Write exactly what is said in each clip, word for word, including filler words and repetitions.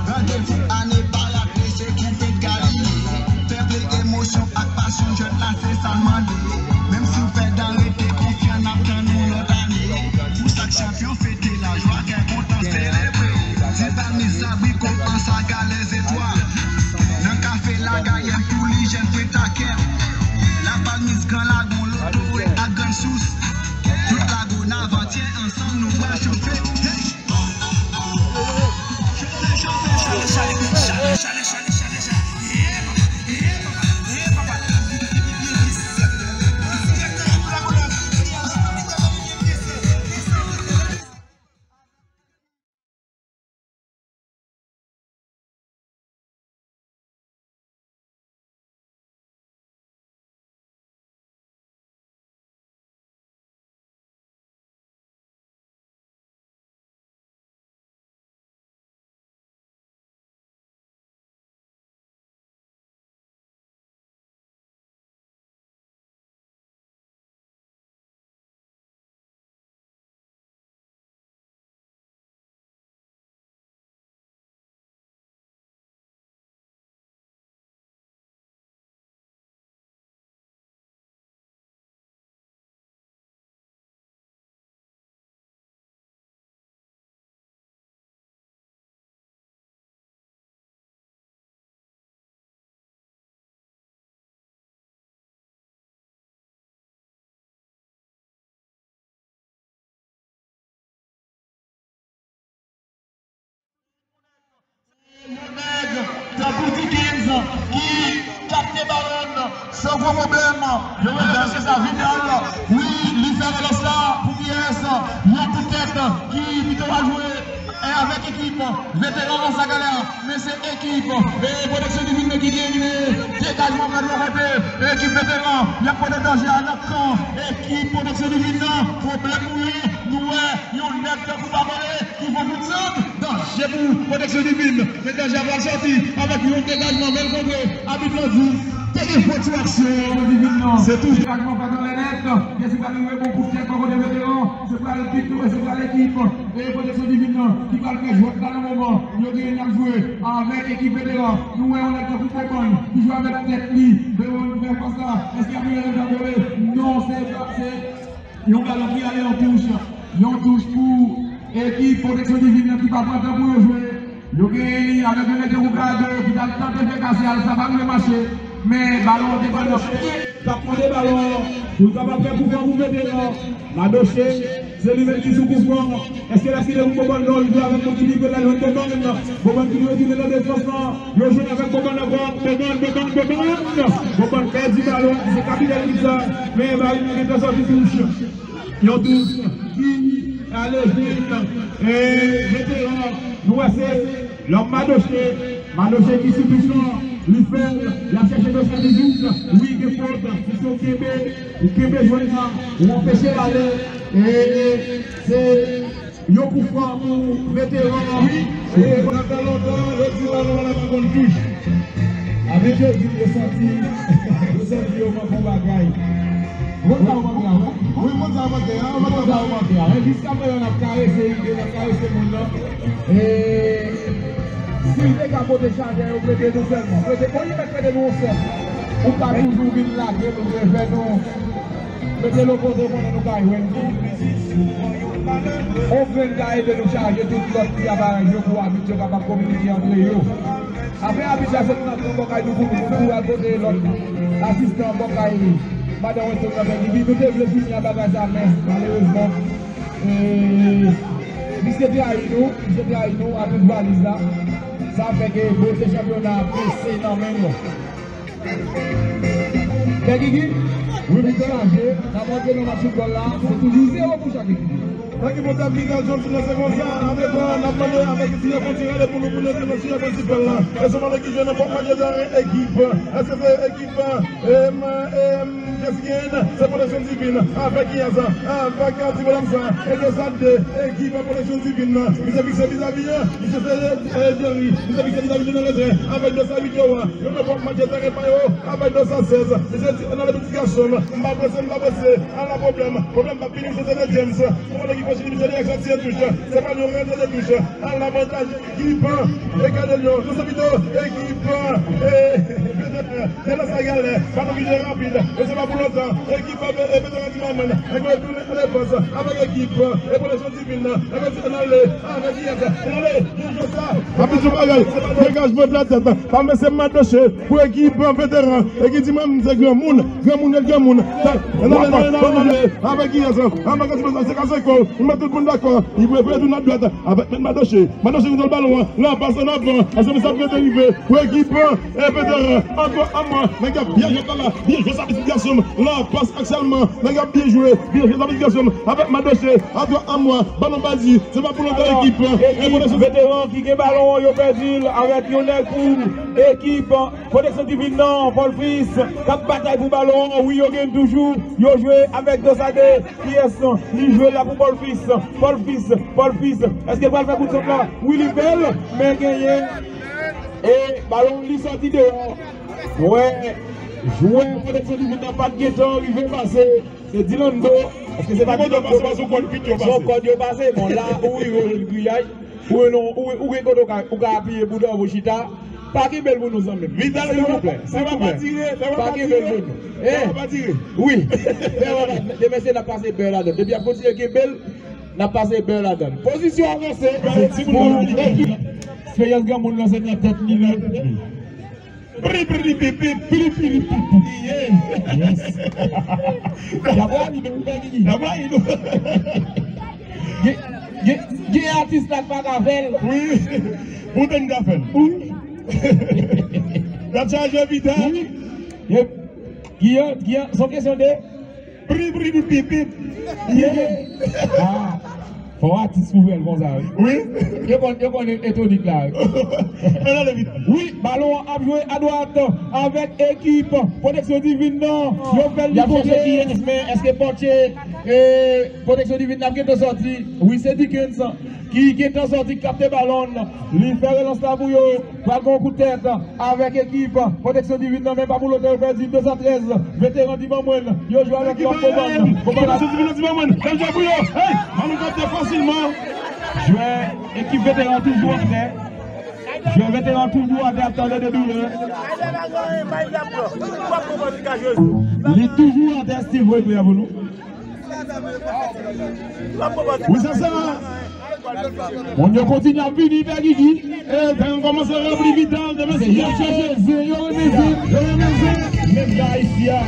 Randevou ane pa rate, se koupe gari. Fè play, emosyon ak pasyon, jwèt la se sa l mande. Menm si w pèdan, rete konfyan, n ap tann ou lòt ane. Pou sak chanpyon fete, lajwa, kè kontan, selebre. Ti Palmis, Zabriko, Ansaga, Lèzetwal. Nan kafe Lagayèt, tou li jèn Pwent a Kèt. Lapalmis, Gran Lagon, Lotorèt ak Grann Sous. Tout Lagonav antye ansanm, nou pral chofe. Hey! Yon nèg tankou Dickens ki kapte balon san gwo pwoblèm. Yo wè mesye sa, Vidal. Wi, li fè relans la pou P S. Yon kout tèt ki pito va jwe avèk ekip veteran Ansaga la. Men se ekip, e, Pwoteksyon Divin nan ki genyen degajman bò kote ekip veteran. Y ap pote danje a nan kan ekip Pwoteksyon Divin nan. Pwoblèm pou yo, nou wè yon nèg tankou Babole ki fè kout sant. Danje pou Pwoteksyon Divin. Men danje a pral sòti avèk yon degajman bèl kontre. Abit lan di te gen fot sou aksyon. Divin nan. Se tou. Degajman pa nan lè nèt. Jezi pral rive bon kout tèt bò kote veteran. Se pral pito, se pral ekip. E Pwoteksyon Divin nan ki pral fè jwèt la nan moman. Yo genyen n ap jwe avèk ekip veteran. Nou wè yon nèg tankou Boban ki jwe avèk tèt li. Boban fè pase la. Èske ap rive nan Babole? Non, se, se yon balon ki ale an touch. Yon touch pou ekip Pwoteksyon Divin nan ki pa pran tan pou yo jwe. Yo genyen li avèk yon nèg tankou Kado ki t al tante fè kase a, sa pa rive mache. Men balon an te pran nan pye. T ap mande balon an pou l kapab fè kout pwen pou veteran. Madoche, se li menm ki sou kout pwen an. Èske l ap kite pou Boban? Non, li jwe avèk moun ki pi pre, l al jwenn Boban. Boban ki retire nan defans lan. Yo jwe avèk Boban ankò. Boban, Boban, Boban. Boban pèdi balon. Se kapitèn ekip sa. Men balon nan gentan sòti touch. Yon touch ki ale jwenn, e, veteran. Nou wè se lòm Madoche. Madoche ki sou touch lan. Li fè l. L ap chèche Dosan Divin. Wi, gen fot. Si se w kenbe, ou kenbe jwèt la, ou anpeche l ale. E se yon kout pwen pou veteran an. Wi. E nan tan lontan, yo di balon an pa konn touch. Depi yo di yo santi, yo santi yo manke yon bagay. Ou konn sa yo manke a, wi? Wi, m konn sa yo manke a, m konn sa yo manke a. Men jiskaprezan, n ap karese ide, n ap karese moun nan. E si l te ka pote chajè yo, prete nou sèlman. Prete, olye mèt prete nou yon sèl. Ou ka toujou vin lage nou, vin fè nou. Mete l yon kote konnen nou ka jwenn li. On grenn ka ede nou chaje tout lòt ti aparèy yo pou abit yo kapab kominike antre yo. Apre abit la, se pou n ap pran bòkay nou pou nou, pou nou al pote lòt asistan bòkay madan Weston nan fè pipi. Nou te vle fini ak bagay sa, men malerezman, e, misye trayi nou, misye trayi nou ak tout valiz la. Sa fè ke bote chanpyona a pese nan men nou. Pè Gigi, wi, misye chaje, n ap antre nan match foutbòl la, se toujou zewo pou chak ekip. Nan ki pwoblèm ki ka jwenn sou nan se konsa, avèk, n ap mande avèk ti yo kontinye ale pou nou, pou nou, pou nou, si yo kontinye fè la. E se mande ki jwenn nan pòp match de ekip. Èske se ekip, em, em, Jessicaine, se Pwoteksyon Divin, avèk Yaz, avèk ti bonòm sa, e de sa de ekip Pwoteksyon Divin nan. Misye fikse vizavi, misye se, e, Jerry, misye fikse vizavi Junior Lezè, avèk de sa video a. Yo nan pòp match de tèren pa yo, avèk de sa sèz. Misye di, nan le piti gason, m pa prese, m pa prese, ala pwoblèm. Pwoblèm pa fini, misye se de James. Pou mwen ki kontinye, misye direksyon tire touch. Se pa nou rantre de touch. Ala avantaj ekip. E gade l yo, yo se pito ekip. E, e nan sa galè, pa nou vide rapid. E se pa pou lontan. Ekip, e, e, veteran Ti Manman, e, tounen an defans avèk ekip. E Pwoteksyon Divin nan, e, nan le, avèk Yaz, nan le, nan le, sa. Api sou bagay, degajman de la tèt. Pa mèsi Madoche pou ekip veteran. E ki di mwen, se granmoun, granmoun, granmoun. Avèk Yaz, avèk Yaz, se ka se kò, li met tout moun dakò. Li prefere tounen adwat avèk Mèt Madoche. Madoche ki nan balon an, la pas an avan. Ansanm sa prete rive pou ekip, e, veteran. Ankò an mwen, nèg ap byen jwe la, byen jwe sa pitit gason. La pas aktyèlman, nèg ap byen jwe, byen jwe sa pitit gason. Avèk Madoche, ankò an mwen, balon pa di, se pa pou lontan ekip, e, Pwoteksyon. Veteran ki gen balon an, yo pèdi l avèk yon nèg pou ekip Pwoteksyon Divin nan, Paul Fils, k ap batay pou balon an. Wi, yo gen toujou, yo jwe avèk Dosade. Kiyès li jwe la pou Paul Fils? Paul Fils, Paul Fils. Èske l pral fè kout sant la? Wi, li fè l, men genyen. E balon li sòti deyò. Wè, jwè Pwoteksyon Divin nan pa t gentan rive pase. Se Dilando. Èske se pa Dilando? Se yon kòd yo pase. Bon, la, ou rive jwenn griyaj. Ou, ou, ou gen kote ou ka, ou ka apiye bouda w pou chita. Pa kenbe l pou nou, zanmi m. Silvouplè, silvouplè. Pa kenbe l pou nou. Eh, wi. Demen se n ap pase bè ladan. Depi y ap kontinye kenbe l, n ap pase bè ladan. Pozisyon avanse. Se timoun nan ekip. Eksperyans granmoun nan se nan tèt li, nan tèt li. Pri, pri, pi, pi, pri, pri, pi, pi. Yes. Y ap rayi nou, wi, Pè Gigi. Y ap rayi nou. Gen, gen, gen atis la k pa ka fè l. Wi. Pou tèm ka fè l. Wi. Y ap chaje pita. Wi. Yep. Kiyan, kiyan, se yon kesyon de pri, pri, pri, pi, pi. Yeah. Ah. Fò atis pou fè l konsa, wi. Wi. Yo konn, yo konn etonik la, wi. Ann ale vit. Wi, balon an ap jwe adwat avèk ekip Pwoteksyon Divin nan. Yo fè l li kote. Y ap chèche kiyès, men èske Pòtye, eh, Pwoteksyon Divin nan ap gentan sòti? Wi, se Dickens ki gentan sòti, k ap te balon. Li fè relans la pou yo. Pral gen yon kout tèt avèk ekip Pwoteksyon Divin nan, men pa pou lontan, yo pèdi. De san trèz, veteran di ban mwen, yo jwe avèk lòt kobann. Kobann Pwoteksyon Divin nan di ban mwen, l ap jwe pou yo. Hey, balon kapte fasilman. Jwè ekip veteran toujou atè. Jwè veteran toujou atè ap tande de doulè. Li toujou atè, Steve, regle a pou nou. Wi, se sa. Moun yo kontinye ap vini, Pè Gigi. E, fè yo kòmanse ranpli vital. Demen se y ap chèche zen, yo renmen zen, yo renmen zen. Menm jan Ayiti a.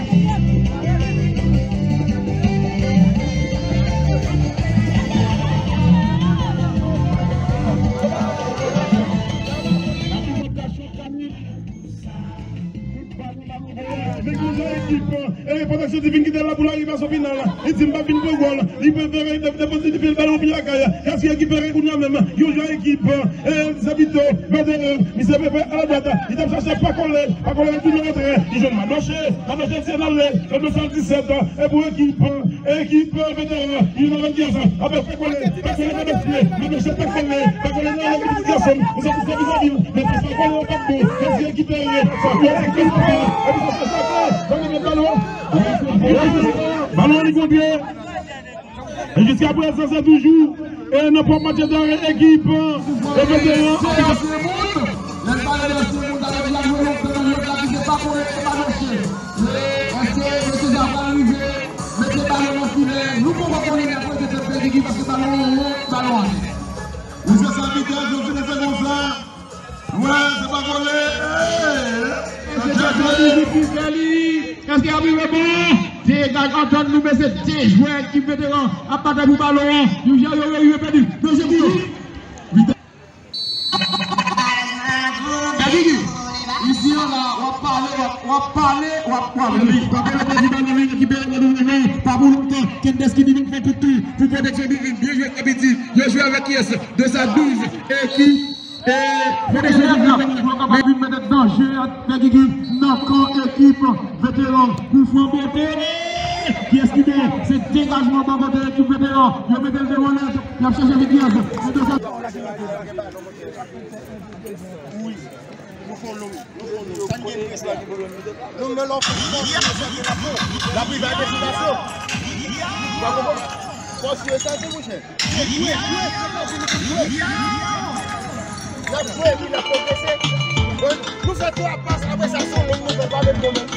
Vin konsa ekip. E pwoteksyon divin ki te la pou l arive a son final. Li di m p ap vin pran gòl. Li prefere de-, depoze li fè l balon pi lakay. Kès ki rekipere kounye a menm? Yon jwè ekip, e, Zebito, veteran. Misye prefere a la dwat. Li t ap chache pa kole. Pa kole tounen rantre. Li jwenn Madoche. Madoche tire nan le. Le de san disèt. E pou ekip, ekip, e, veteran. Li nan vennkiz. Apre pa kole. Pa kole nan mesye. Madoche pa kole. Pa kole nan le. Ti gason. Ou sa ti sèvi zanmi w. Men pa kole w pa bon. Kès ki rekipere. Sa pou ekip. E pou sa, sa, sa, sa. Donne le ballon. Balon li kontre. E jiskaprezan se toujou e nan pwòp match anta ekip e veteran. Lè n pale de Semoun, ta vle di la jwe lontan nan jwèt la ki se pa kole e pa mache. Èske mesye sa pral rive mete balon nan filè? Nou poko konnen, men apre se fè Pè Gigi paske balon an wo, balon atè. Mesye sa vitès, nou fini se konsa. Wè, se pa kole. Èske abri rebon? Degaj antann nou, men se de jwè ekip veteran ap batay pou balon an. Yon jan yo rive pèdi. Dezyenm tou. Gigi, isi an la, w ap pale, w ap, w ap pale, w ap, w ap li. Pa pale, pèdi balon, li rekipere balon an, pa pou lontan. Kendes ki vin fè tout tou pou pwoteksyon divin. Byen jwe, Abidi. Yo jwe avèk kiyès? De sa douz. Ekip. E, fè de jwè, jwè kapab vin mete danje a Pè Gigi nan kan ekip veteran. Kou fran bote. Kiyès ki bon? Se degajman bò kote ekip veteran. Yo mete l devan nèt. Y ap chèche Vityèz. Se de sa. Nou fè long. Nou fè long. Sa n gen près la? Nou men lò fè long. L ap rive a destinasyon. Ou pa konprann? Fòs yo esante, monchè. N ap jwe, epi n ap pwogrese. Nou fè twa pas, apre sa, se yon lòt nouvèl, pa menm bon menm.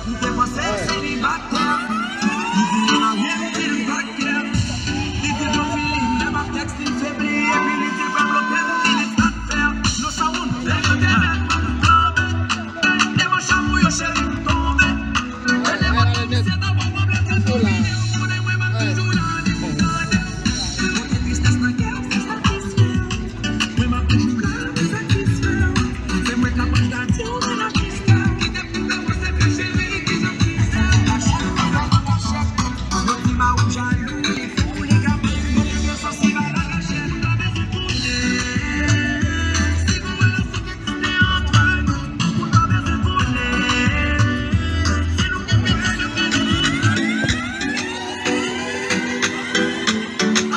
Li te panse selibatè. Li di li marye, li di li pa kè. Li di Dofili, lè m ap tèks li febli, epi li di l pral bloke m, li di l pa fè. No sound, lè yo te mèt mwen m tonbe. Devan chanm ou yo cheri m tonbe. E devan tout misye ta pran pwoblèm, se tou vini ou konnen mwen m ap toujou la, li pou tande. Kote tristès nan kè w, se satisfè. Mwen m ap toujou la pou satisfè w. Se mwen k ap anj la di w mwen la tristè. Kite pou fè mwen se fè cheri ki jan tristè. Kachèt, kachèt, kachèt. Yo di Mawood jalou, li fou, li ka pran. Mwen te gen sansi bay la kachèt. Ou ta bezwen konnen. Si pou mwen la se te tande antre nou. Ou ta bezwen konnen. Si nou gen piti, nou gen piti.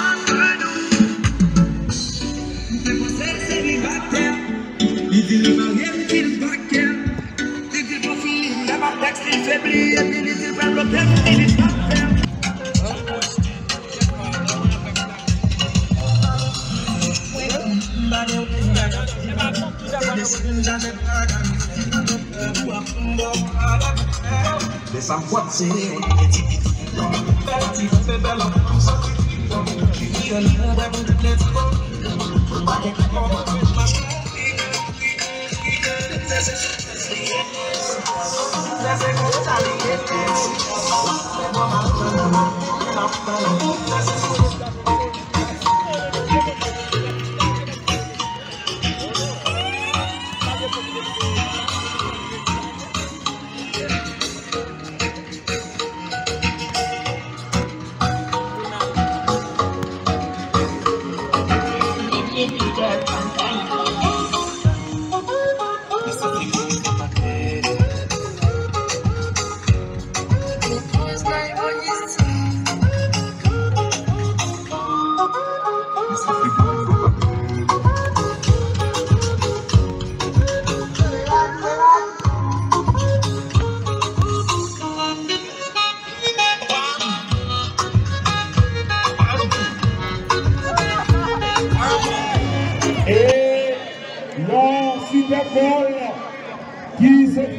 Antre nou. M te panse l selibatè. Li di li marye, m di l pa kè. Li di bon fini, lè m ap tèks li febli, epi li di l pral bloke m, li di l pa fè.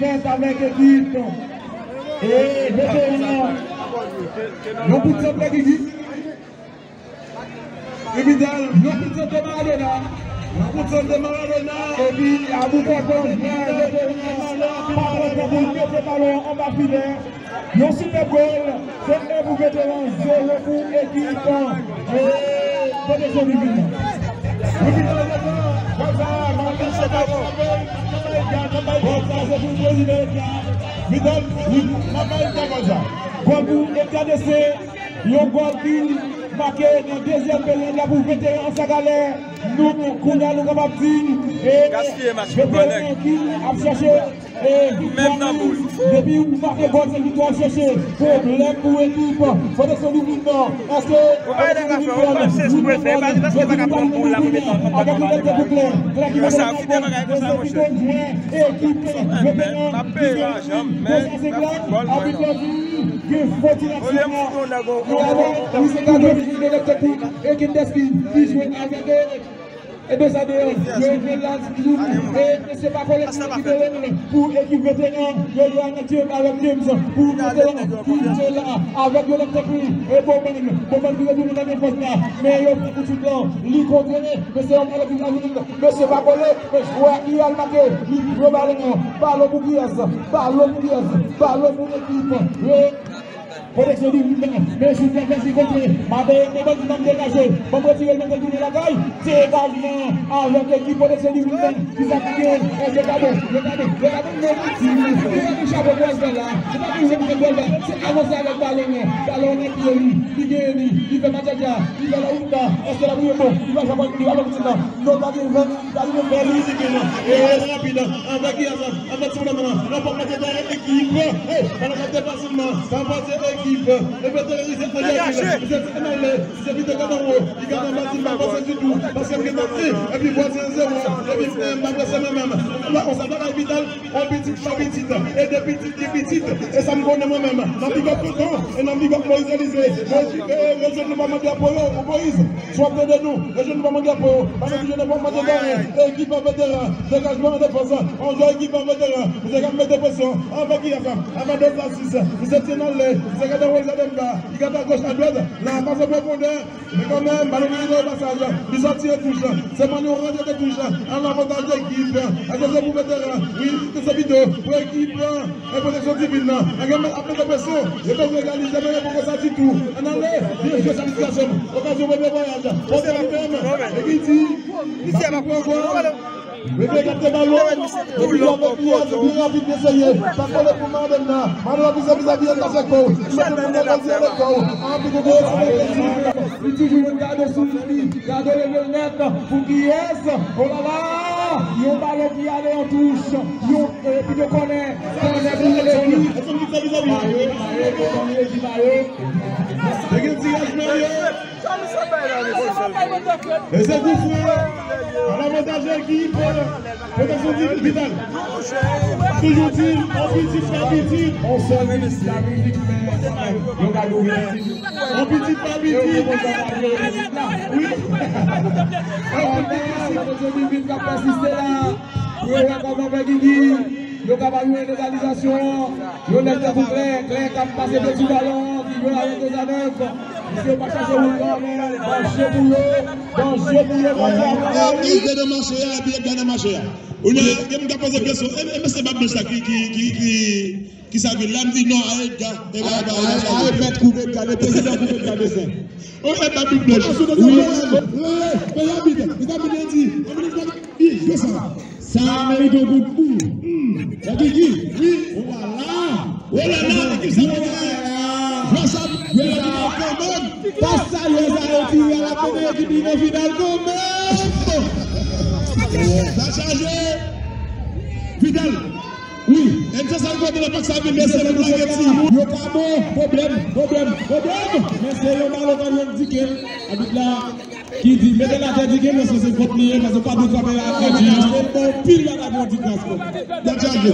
Fèt avèk ekip e veteran. Yon kout sant Pè Gigi. Epi yon kout sant de Maradona. Yon kout sant de Maradona. Epi Abou Kòkò, veteran, pa pran tan pou l mete balon anba filè. Yon sipèb gòl, se e pou veteran, zewo pou ekip e Pwoteksyon Diven. Epi nan gòl sa, gòl sa, gòl sa, gòl sa, se pou prezidan Edgar. Vidal, wi, m ap bay Edgar gòl sa. Gòl pou Edgar Dessé, yon gòl ki make nan dezyèm peryòd la pou veteran Sagalè. Nou, kounye a, nou kapab di, e, veteran ki ap chèche e, viktwa li, depi ou make gòl, se viktwa w chèche. Pwoblèm pou ekip Pwoteksyon Diven nan. Èske Pwoteksyon Diven nan, Wilfred Antoine, Wilfred Antoine, avèk Wilfred Antoine, Klè ki mete nan gòl, e se pi bon jwè ekip veteran ki gen konsa se klè, abit la di, gen fo tentativ. Wi, se gade, wi, se gade, e Kindeski ki jwe avèk, e, E de sa deyò, yo jwe la, e mesye pa kole pou ekip veteran, yo jwe avèk James, avèk James, pou veteran, ki jwe la, avèk Yonèk Tekri, e Bowman, Bowman ki retounen nan defans la, men yo pran kout chit lan, li kontre, mesye yo pale ki la vini, mesye pa kole, men jwè ki al make, li pran balon an, balon pou kiyès, balon pou kiyès, balon pou ekip, e Pwoteksyon Diven nan, men chout nan fèsi kontre. Maten, bon, bandi m ap degaje. Bon, m retire l, mete l tounen lakay. Degajman avèk ekip Pwoteksyon Diven nan. Kisa ki gen? Èske gade, yo gade, yo gade, men ki ti, se pa ki chapo pou al fè la. Se pa ki jèn ki fè gòl la. Se avanse avèk balon an. Balon an nan pye li. Li genyen li. Li fè matjatja. Li fè lawout la. Èske l ap rive bon? Li va fè gòl, li va fè ti la. Non, pa gen vent. Li va rive bèl rizike nan. E rapid. Avèk Yazan. Anba ti bonòm nan, nan pòt mete dèyè ekip. Hey, balon kante fasilman, pa pase ekip. E veteran Rize André Gil, Rize ti anale, Rize vite gade anwo, li gade anba ti pa pase ditou, paske l gen tan, e, epi vwazen an zewo, epi, e, m pa prese mwen menm. Mwen konsa bagay Vidal, on pitit pa pitit, e de pitit ki pitit, e sa m konnen mwen menm. Nan big up tonton, e nan big up Moïse Elize. Moïse, e, rejwenn nou pa mande apre yo, pou Moïse. Si w ap tande nou, rejwenn nou pa mande apre yo. Pa mete jwenn nou pa mande dèyè. Ekip an veteran. Degajman an defans. On jwè ekip an veteran. Misye k ap mete presyon. Avèk Kiyas. Avèk Dezlasis. Misye tire nan lè. Misye gade wòl gade anba. Li gade agoch, adwat. La, pas an pwofondè. Men kanmenm, balon vini nan pasaj. Li sòti an touch. Se mwen nou rantre de touch. An avantaj ekip. Èske se pou veteran? Wi, se pito pou ekip. E Pwoteksyon Diven nan. Nèg yo ap mete presyon. Yo bezwen egalize, men yo poko sa ditou. Ann ale. Byen jwe, salitasyon. Okazyon premye vwayaj. Pwoteksyon Diven. E ki di, misye pa pran gòl. Rete gate balon. Epi avèk Diaz, byen rapid, mesye. Pa kole pou Madonna. Madonna vizavi, vizavi, an kase kò. Li mete moun nan gòl, li mete kò. Anpi kote yo, se Li toujou gade sou li. Gade leve l nèt. Pou kiyès? Olala! Yon balon ki ale an touch. Yon, e, pito kònè. Kònè pou ekip. Mayo, Mayo, Mayo, Mayo. Te gen tiraj Mayo. E se kout fre. An avantaj ekip. Pwoteksyon Diven. Toujou di, on pitit pa pitit. On sèl pitit pa pitit, men yo ka louvri. On pitit pa pitit. Wi. On pitit pa pitit. Pwoteksyon Diven k ap pèsiste la. Pou yo wè kòman Pè Gigi, yo kapab jwenn egalizasyon. Yo nèt tankou Klè, Klè k ap pase de ti balon, ki jwe avèk Dezanèf. Misye pa chache wout la, men danje pou yo, danje pou yo, danje pou yo. Li te nan mache a, epi li te nan mache a. Ou nan, gen moun k ap poze kesyon, e, e mesye bab blanch la ki, ki, ki, ki, ki sa vin la, m di non, a Edgar, e ba, ba, a, a, a, mèt koup Edgar, le prezidan koup Edgar Dessé. O, e bab blanch. Wi. Wi, men y abit, y abit, y abit, Wi, jwe sa. Sa merite yon kout pou. Hmm. Sa Gigi. Wi. Olala. Olala, ekip sa pa gen. Jwè sa, jwè sa kanmenm. Pas sa, jwè sa retire a la fen ekip li nan final kanmenm. Sa chaje. Vidal. Wi. Enn sa sa kote nan pak sa vin mesye pou lage ti. Yo ka bon, pwoblèm, pwoblèm, pwoblèm. Men se yon balon k ap jwenn Diken. Abit la. Ki di, mete l atè, Diken, men se, se fòt li ye, paske w pa dwe frape atè, Diken. Se bon pil bagay pou yon Diken. Tèt chaje.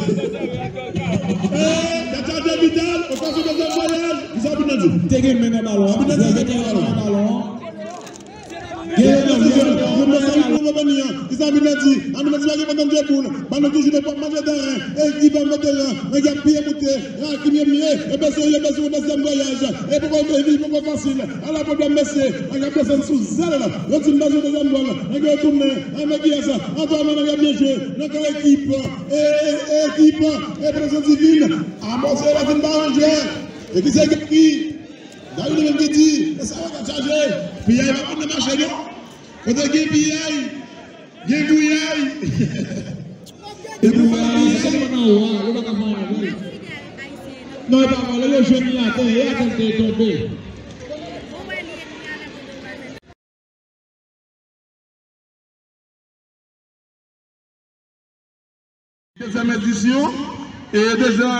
Eh, tèt chaje, Vidal, okazyon dezyèm vwayaj, kisa w vin nan di? Te gen men nan balon an. Te gen men nan balon an. Gen men nan balon an. Romani an, kisa Abinadi? Abinadi pa gen pandan djeboul. Ban nou toujou nan pwòp manje teren. Ekip an veteran, nèg y ap piye moute. Rakim ye miye. E bezwen, e bezwen, dezyèm vwayaj. E poko vini, poko fasil. Ala pwoblèm, mesye. Nèg ap desann sou zèl. Yo di m bezwen dezyèm gòl. Nèg yo tounen. An Megiès. Antwàn, nèg ap byen jwe. Nan ka ekip. E, e, e, ekip. E prezon divin. Amòse la vin ba yon jwè. E ki se ki? Dayou li menm ki di. E sa yo ka chaje. Piyay pa konn nan mache, non. Kote gen piyay, gen gouyay. E pou fè piyay. Non, e pa vòlè, yo jwenn li atè, e atè l te tonbe. Dezyèm edisyon, e deja